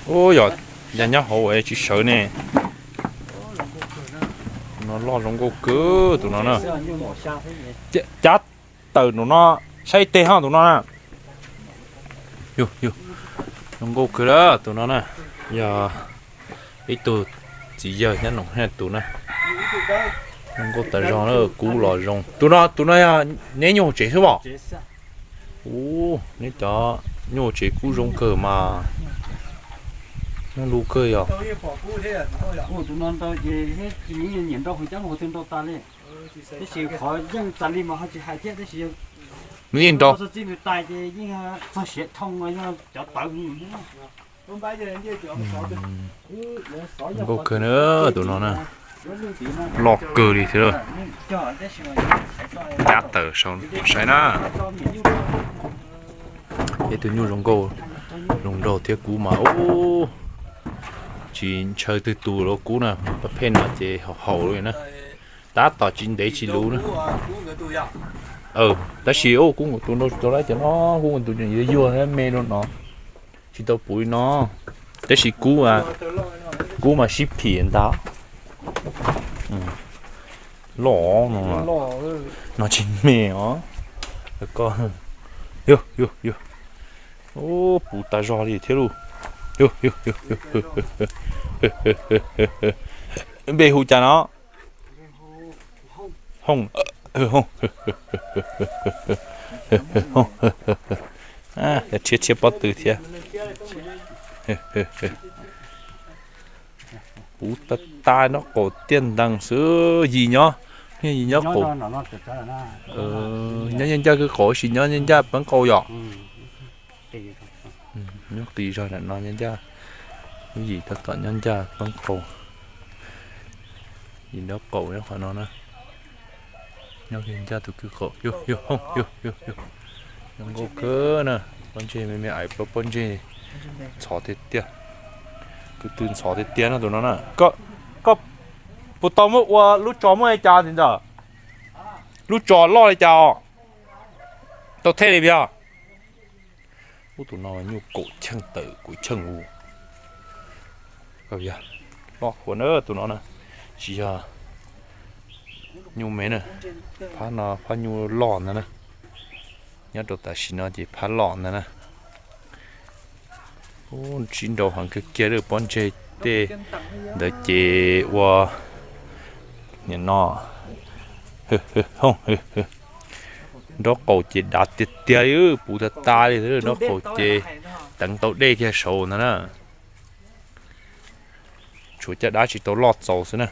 Ub, yog ya nyob hauv tsis sawv ne. No loj zoo nkauj kawg tus no na. Cav tawm tus no, saib teg ho tus no na. Zoo nkauj kawg lawm tus no na. Yog ib tug txiv yawg nyob no tus na. Zoo nkauj tas zog na, kub los zoo. Tus no, tus no yog neb nyuj hauv tsev xwb os? Ub, neb cov nyuj hauv tsev kub zoo kawg mas. Nyuj lus kawg yog. Nws yeej nrau. Zoo nkauj kawg na, tus no na. Loj kawg li thiab. Cav tawm saib na. Ib tug nyuj zoo nkauj, zoo nraug thiab kub mas ub, tsis ntshaw twg tus los kub na, pab pheej no ces haum haum li na. Tab tom tsis ntev tsis luv na. Tab sis ub, kub nkaus tus nraug tsis tau lawm cov no, kub nkaus tus yuag yuag me no no, tsis tau puv li no. Tab sis kub, kub mas sib phim ntag. Loj no, no tsis me os. Yog, yog, yog. Puv tas zog li thiab lauj. Yog, yog, yog. Npe hu cas no? Hooj, hooj. Tshiab tshiab pob tw thiab. Puv tas tas nraub qaum tiaj ntees xwb. Yim nyob, yim nyob qaum. Nyob ncaj ncaj kwj qaum, sis nyob ncaj ncaj peeb qau yom. Nyob qis zog ntawm no ncaj ncaj, lub yim tab tom nyob ncaj peeb qau. Yim nraub qaum nyob qhov no na. Nyob ncaj tus kwj qaum, yog, yog, yog, yog. Zoo nkauj kawg na, pob ntseg me me ais, plaub pob ntseg ntxhov tiag tiag. Tus twg ntxhov tiag tiag no tus no na. Koj puas tau muab ua lub tso muaj li cas ntawd? Lub tso loj li cas os? Tau thej li yog. Ub, tus no nyuj kaum cheej tawm kaum cheej u. Loj kawg na tus no na, tsis yog nyuj me na. Phab no phab nyuj loj ntag na. Nyob rau tam sim no ces phab loj ntag na. Ub, sib nraus heev kawg kiag lawm, pob ntseg tej ntawd ces ua nim no nraub qaum ces dav tiag tiag li, puv tas tas li, nraub qaum ces teev tau dej kiag saud ntag na. Tshuav caj dab tsis tau loj txaus xwb na,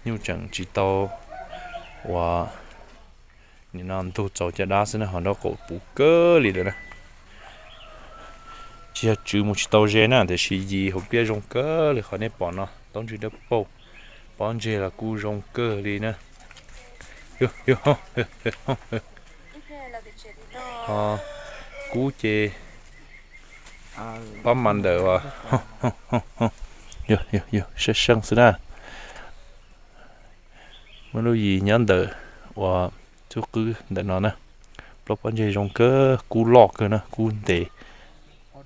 nyuj tseem tsis tau ua nim no ntug txaus caj dab xwb na, ho nraub qaum puv kawg li lawm na. Tsis yog tswv mus tsis tau ze na, tiam sis yim hauv pliaj zoo kawg li qhov nej pom no, taub ntswg dawb paug, pob ntseg los kuj zoo kawg li na. Kub ces pab mas ntawm uas seej seej xwb na. Muaj lub yim nyob ntawm uas txuj qwb ntawm no na. Plaub pob ntseg zoo kawg, kub loj kawg na, kub ntev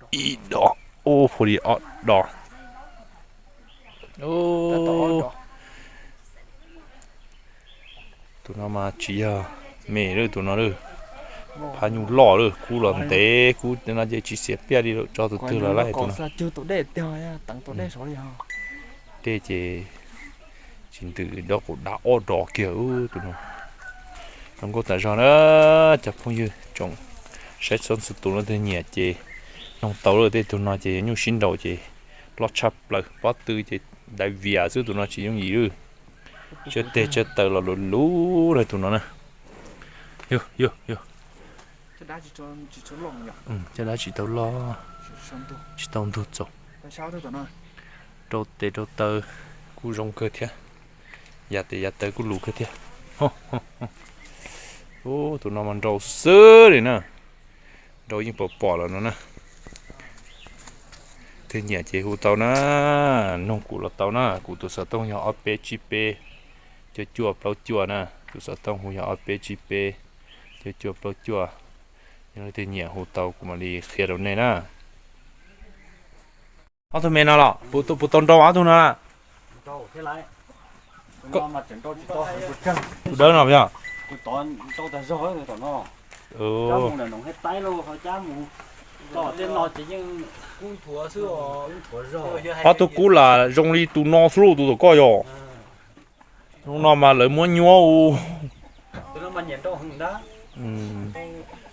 ib dos, ub, phu li ob dos. Tus no mas tsis yog me lawm tus no lawm, phab nyuj loj lawm, kub los ntev, kub no ces tsis xiav piaj li lawm, tso tus twg los laij tus no. Dej ces tsis ntws, nraub qaum dav ob dos kiag tus no. Zoo nkauj tas zog na cov phooj ywg tsoom saib txhua txhua tus leej twg nyiam ces noog tau lawm, tej tug no ces nyuj sib nraus ces loj tshaj plaws, pob tw ces daiv vias xwb, tus no tsis yooj yim lawm. Tsawg teg tsawg taw los luv luv na tus no na. Yog, yog, yog. Caj dab tsis tau loj, tsis tau ntug txaus. Rau tes rau taw kuj zoo kawg thiab, yav tes yav taw kuj luv kawg thiab. Ub, tus no mas nraus xwb li na, nraus yeej pom pom lawm no na. Twg nyiam ces hu tau na, noog kuv los tau na, kuv tus xov tooj yog ob peb tsib peb cuaj cuaj plaub cuaj na, tus xov tooj hu yog ob peb tsib peb cuaj cuaj plaub cuaj. Leej twg nyiam hu tau kuv mam li qhia rau nej na. Ob tug me no los puas tau nrau ob tug no? Tus dawb no yog? Ob tug kub las zoo li tus no xwb lauj, tus tom koj yog. Tus no mas lawv muab nyuab u.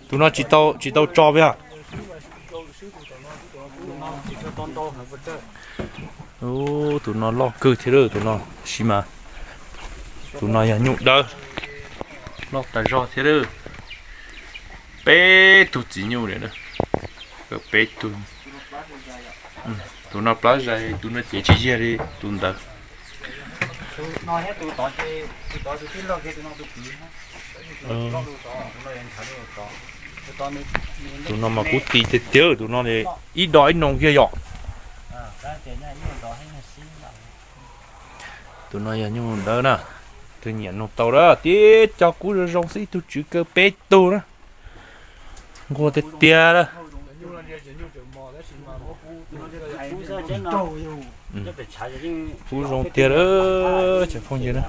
Tus no tsis tau tso yog? Tus no loj kawg thiab lawm tus no, tab sis mas tus no yog nyuj dawb, loj tas zog thiab lawm. Peb tug txiv nyuj li, peb tug. Tus no plab zais, tus no ces tsis yog li tus ntawd. Tus no mas kub ti tiag tiag, tus no ib do ib noo kiag yom. Tus no yog nyuj dawb na, tus nyiam nug tau lawm, tib co kub zoo zoo xwb, ib tug tswv kaw peb tug na. Nquag tiag tiag lawm. Kub zoo tiag lawm cov phooj ywg na.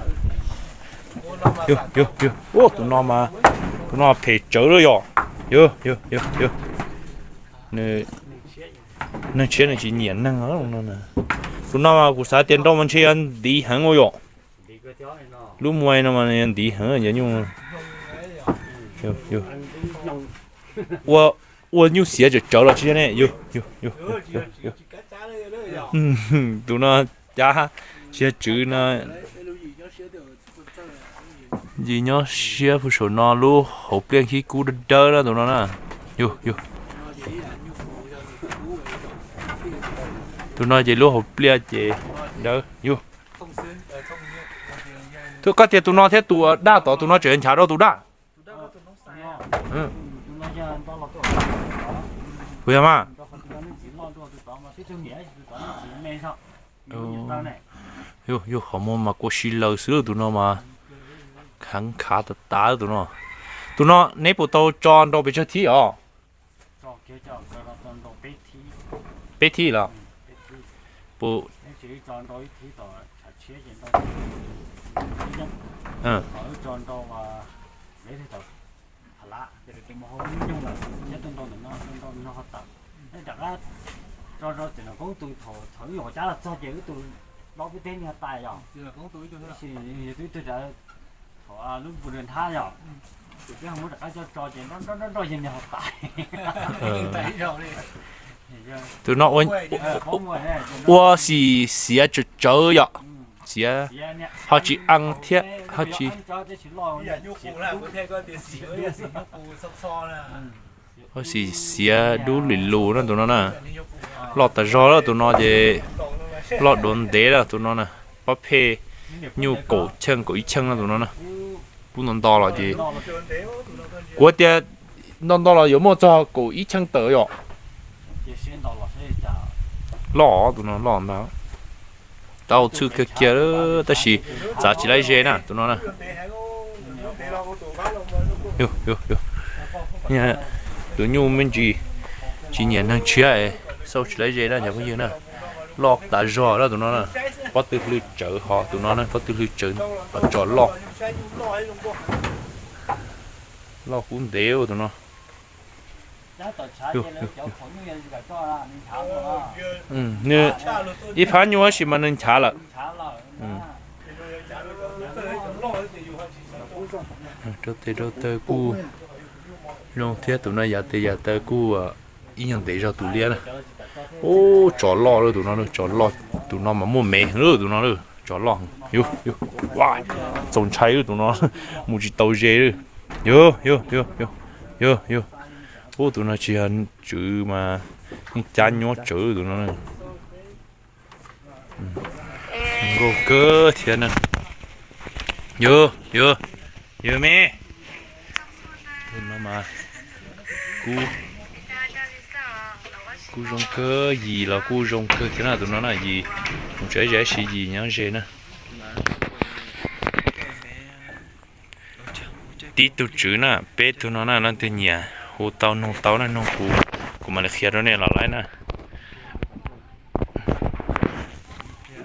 Yog, yog, yog, tus no mas, tus no phem tsawv lawm yom. Yog, yog, yog, yog. Neeg tshiab nws tsis nyiam neeg no. Tus no mas kuv xav tias nrau mas ntshe yog ntiv heev ua yom. Lub muaj no mas nws yog ntiv heev cov nyuj. Ua, ua nyuj xiav tsawv tsawv los tsis yog ne. Tus no cav tsis yog tswv no. Yim nyob siab puag saum no, lub hauv pliaj khib kub dawb dawb na tus no na. Yog, yog. Tus no ces lub hauv pliaj ces dawb yog. Tus koj tias tus no thiab tus daj tod, tus no tseem nchav dua tus daj. Puas yog mas? Yog, yog, qhov muag mas kua si laws xwb, tus no mas khav khav tas tas tus no. Tus no neb puas tau tso nrau pes tsawg thib os? Peb thib los? Tus no ua xim xiav tsawv tsawv yom, xiav ho tsis ees thiab ho tsis, ua xim xiav dub lim lus na tus no na. Loj tas zog lawm tus no ces, loj duav ntev lawm tus no na. Pob pheej nyuj kaum cheej kaum ib cheej no tus no na. Kub nto nto los ces, kuv tias nto nto los yuav muaj txog kaum ib cheej tawm yom. Loj tus no loj ntag. Tau txhwj kiag kiag tab sis txav tsis laib ze na tus no na. Tus nyuj me ntsis tsis nyiam neeg tshiab, xauj tsis laib ze na cov phooj ywg na. Loj tas zog lawm tus no na. Pob tw hlwb tsawv ho tus no na, pob tw hlwb tsawv, tso loj. Loj kub ntev tus no. Ib phab nyuj tab sis mas nws nchav lawm. Rau tes rau taw kuj zoo thiab, tus no yav tes yav taw kuj ib nyuag ntev zog tus liab na. Ub, tsov loj lawm tus no, tsov loj, tus no mas muaj me heev lawm tus no, tsov loj. Txaus ntshai lawm tus no, mus tsis tau ze lawm. Yog, yog, yog, yog, yog. Ub, tus no tsis yog tswv mas yeej cab nyuab tsawv tus no. Nkauj kawg thiab na. Yog, yog, yog me. Tus no mas kuj, kuj zoo kawg, yim los kuj zoo kawg thiab na tus no na, yim mus tsev ze sis yim nyob ze na. Tib tug tswv na, peb tug no na, leej twg nyiam Kuv tau nug tau na, nug kuv, kuv mam li qhia rau nej los lawm na.